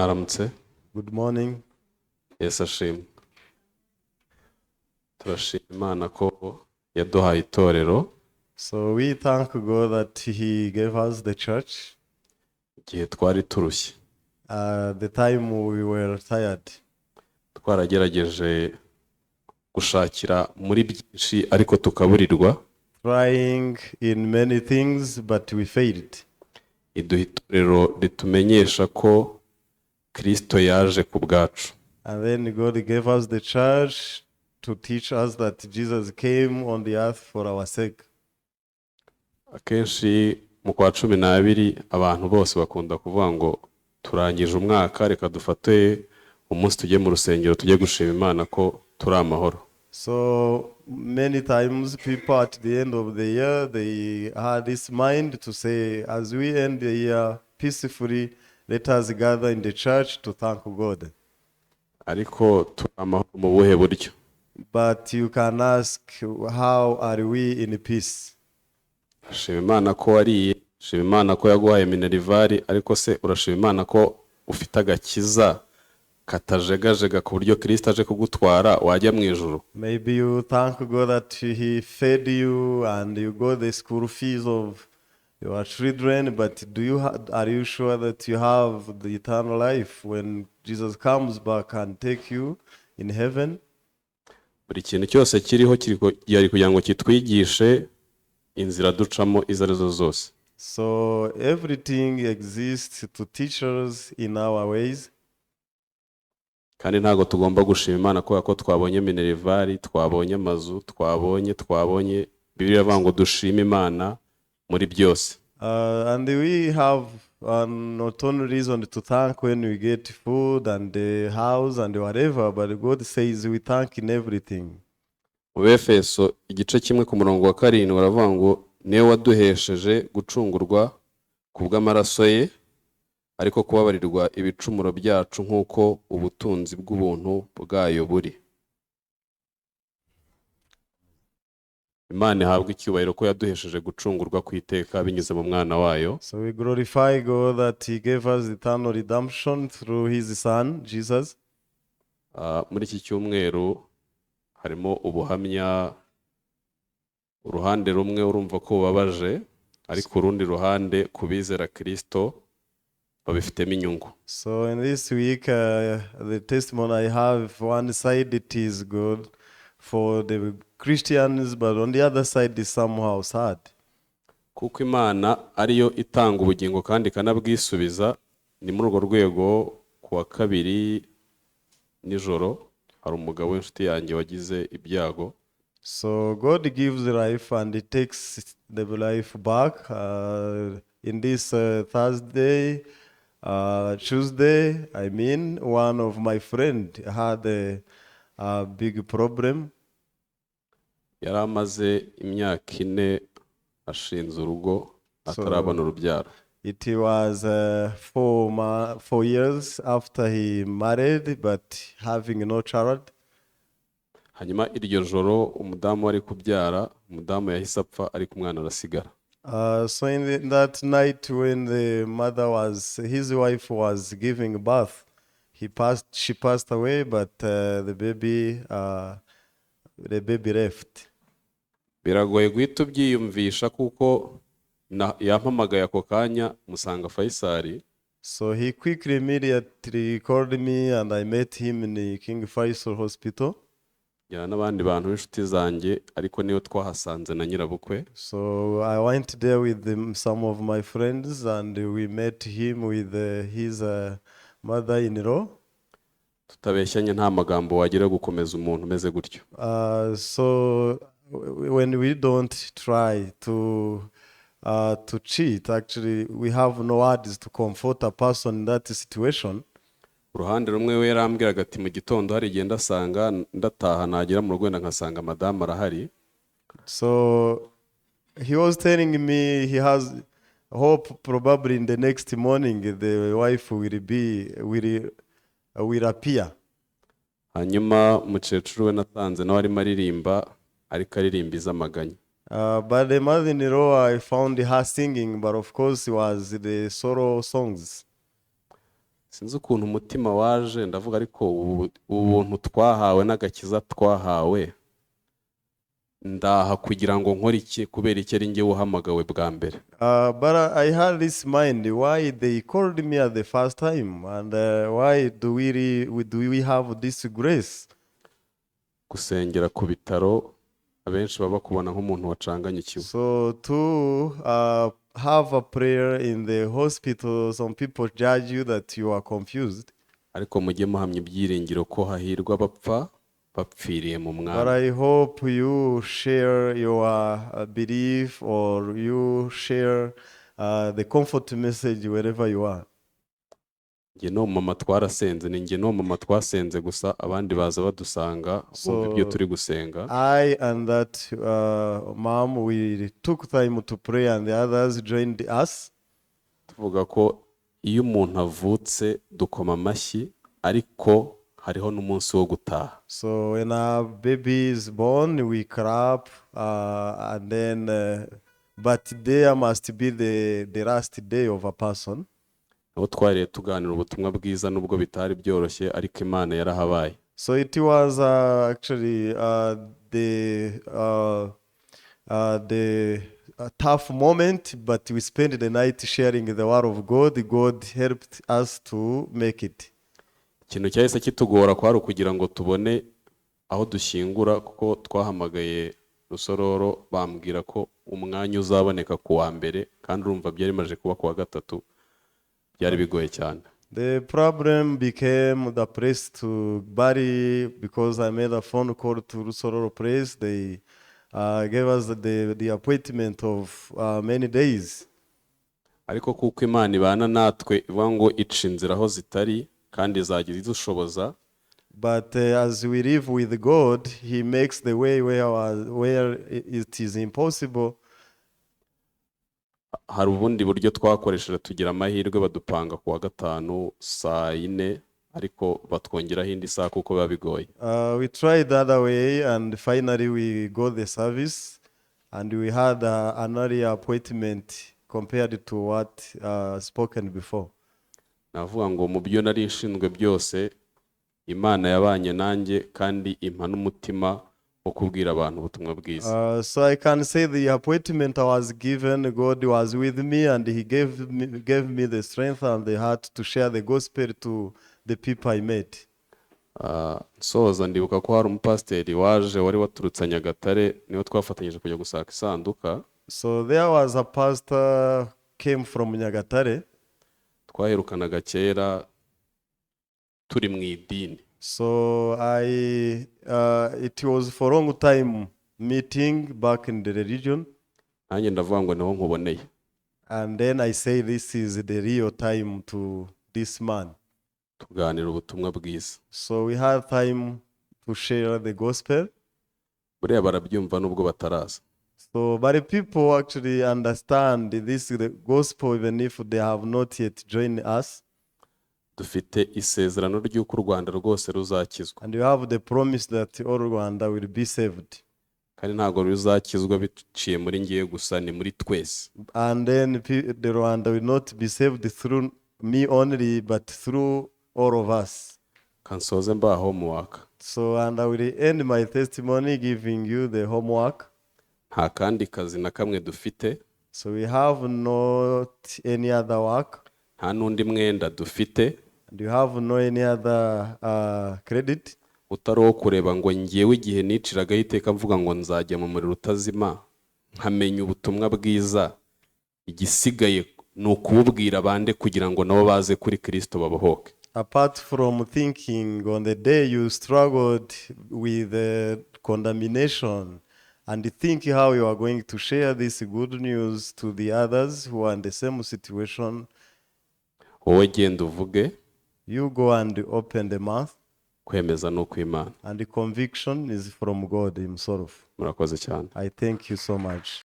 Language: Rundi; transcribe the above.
Mwaramutse. Good morning. Yesu ashimwe. Turashima Imana ko yaduhaye itorero So we thank God that He gave us the church. Igihe twari turushye, The time we were tired. Twaragerageje gushakira muri byinshi ariko tukaburirwa. Trying in many things, but we failed. Iduha itorero ritumenyesha ko Kirisito yaje ku bwacu. And then God gave us the church to teach us that Jesus came on the earth for our sake. Akenshi mu kwa 12 abantu bose bakunda kuvuga ngo turangije umwaka, reka dufate umunsi tujye mu rusengero tujye gushima Imana ko turi amahoro. So many times people at the end of the year, they had this mind to say, as we end the year peacefully, let us gather in the church to thank God. Ariko turi amahoro mu buhe buryo? But you can ask, how are we in peace? Shima Imana ko wariye, shima Imana ko yaguhaye minerval, ariko se urashima Imana ko ufite agakiza katajegajega ku buryo Kirisito aje kugutwara wajya mu ijuru? Maybe you thank God that He fed you and you got the school fees of your children, but are you sure that you have the eternal life when Jesus comes back and take you in heaven? Buri kintu cyose kiriho kiri gihari kugira ngo kitwigishe inzira ducamo izo arizo zose. So everything exists to teach us in our ways. Kandi ntabwo tugomba gushima Imana kubera ko twabonye minerval, twabonye amazu, twabonye. Bibiliya iravuga ngo dushime Imana muri byose. And we have not only reason to thank when we get food and the house and whatever, but God says we thank in everything. Mu Befeso igice 1 ku murongo wa 7 baravuga ngo niwe waduhesheje gucungurwa ku bw'amaraso ye, ariko kubabarirwa ibicumuro byacu nk'uko ubutunzi bw'ubuntu bwayo buri. Imana ihabwa icyubahiro ko yaduhesheje gucungurwa ku iteka binyuze mu mwana wayo. So we glorify God that He gave us eternal redemption through His Son, Jesus. Ah, muri iki cyumweru harimo ubuhamya. Uruhande rumwe urumva ko bubabaje, ariko urundi ruhande ku bizera Kirisito babifitemo inyungu. So in this week, the testimony I have, one side it is good for the Christians, but on the other side is somehow sad. Kuko Imana ariyo itanga ubugingo kandi ikanabwisubiza. Ni muri urwo rwego ku wa kabiri nijoro hari umugabo w'inshuti yanjye wagize ibyago. So God gives life and He takes the life back. In this Thursday, Tuesday, I mean, one of my friend had a big problem. Yari amaze imyaka 4 ashinze urugo atarabona urubyaro. It was 4 years after he married, but having no child. Hanyuma iryo joro umudamu wari kubyara, umudamu yahise apfa, ariko umwana arasigara. So in that night when the mother was, his wife was giving birth, he passed. She passed away, but the baby left. Biragoye guhita ubyiyumvisha kuko yampamagaye ako kanya musanga Faisal. So he quickly, immediately called me, and I met him in the King Faisal Hospital. Njyana n'abandi bantu b'inshuti zanjye, ariko niyo twahasanze na nyirabukwe. So I went there with them, some of my friends, and we met him with his mother-in-law. Tutabeshyanye, nta magambo wagira yo gukomeza umuntu umeze gutyo. So when we don't try to cheat, actually, we have no words to comfort a person in that situation. Uruhande rumwe we yarambwiraga ati mu gitondo hari igihe ndasanga ndataha nagera mu rugo wenda nkasanga madamu arahari. So he was telling me he has hope probably in the next morning the wife will appear. Hanyuma umukecuru we natanze nawe arimo aririmba, ariko aririmba iz'amaganya. But the mother-in-law, I found her singing, but of course it was the sorrow songs. Sinzi ukuntu umutima waje, ndavuga ariko ubu buntu twahawe n'agakiza twahawe, ndaha kugira ngo nkore iki? Kubera iki ari njye uhamagawe bwa mbere? But I had this mind why they called me at the first time, and why do we have this grace? Gusengera ku bitaro, abenshi baba bakubona nk'umuntu wacanganyikiwe. So to have a prayer in the hospital, some people judge you that you are confused. Ariko mujye muhamya ibyiringiro ko hahirwa abapfa bapfiriye mu But mwami. I hope you share your belief or you share the comfort message wherever you are. Njye n'uwo mama twarasenze, ni njye n'uwo mama twasenze gusa, abandi baza badusanga bumva ibyo turi gusenga. I and that mom, we took time to pray, and the others joined us. Tuvuga ko iyo umuntu avutse dukoma amashyi, ariko hariho n'umunsi wo gutaha. So when a baby is born, we clap, and then, but there must be the last day of a person. Nabo twariye tuganira ubutumwa bwiza, nubwo bitari byoroshye, ariko Imana yarahabaye. So it was actually the tough moment, but we spent the night sharing the word of God. God helped us to make it. Ikintu cyahise kitugora kwari ukugira ngo tubone aho dushyingura, kuko twahamagaye Rusororo bambwira ko umwanya uzaboneka ku wa mbere, kandi urumva byari bimaze kuba ku wa gatatu, byari bigoye cyane. The problem became the place to bury because I made a phone call to Rusororo place. They gave us the appointment of many days. Ariko kuko Imana ibana natwe, ivuga ngo ica inzira aho zitari kandi izajya idushoboza. But as we live with God, He makes the way where it is impossible. Hari ubundi buryo twakoresheje, tugira amahirwe badupanga ku wa gatanu saa yine, ariko batwongeraho indi saha kuko biba bigoye. We tried the other way, and finally we got the service, and we had an earlier appointment compared to what spoken before. Navuga ngo mu byo nari nshinzwe byose, Imana yabanye nanjye kandi impa n'umutima wo kubwira abantu ubutumwa bwiza. So I can say the appointment I was given, God was with me, and He gave me the strength and the heart to share the gospel to the people I met. Ah, nsoza, ndibuka ko hari umupasiteri waje wari waturutse Nyagatare, niwe twafatanyije kujya gusaka isanduka. So there was a pastor came from Nyagatare. Twaherukanaga kera turi mu idini. So it was for a long time meeting back in the religion. Nanjye ndavuga ngo niho nkuboneye. And then I say this is the real time to this man. Tuganira ubutumwa bwiza. So we had time to share the gospel. Buriya barabyumva nubwo bataraza. So, but the people actually understand this the gospel even if they have not yet joined us. Dufite isezerano ry'uko u Rwanda rwose ruzakizwa. And you have the promise that all Rwanda will be saved. Kandi ntabwo ruzakizwa biciye muri ngiye gusa, ni muri twese. And then the Rwanda will not be saved through me only, but through all of us. Kansoze mbaha homework. So, and I will end my testimony giving you the homework. Nta kandi kazi na kamwe dufite. So we have not any other work, Nta n'undi mwenda dufite and you have no any other credit utari uwo kureba ngo ngewe igihe niciragaho iteka mvuga ngo nzajya mu muriro utazima, nkamenya ubutumwa bwiza, igisigaye ni ukububwira abandi kugira ngo nabo baze kuri Kirisito babohoke. Apart from thinking on the day you struggled with the condemnation and think how you are going to share this good news to the others who are in the same situation. Wowe genda uvuge. You go and open the mouth. Kwemeza ni ukw'Imana. And the conviction is from God Himself. Murakoze cyane. I thank you so much.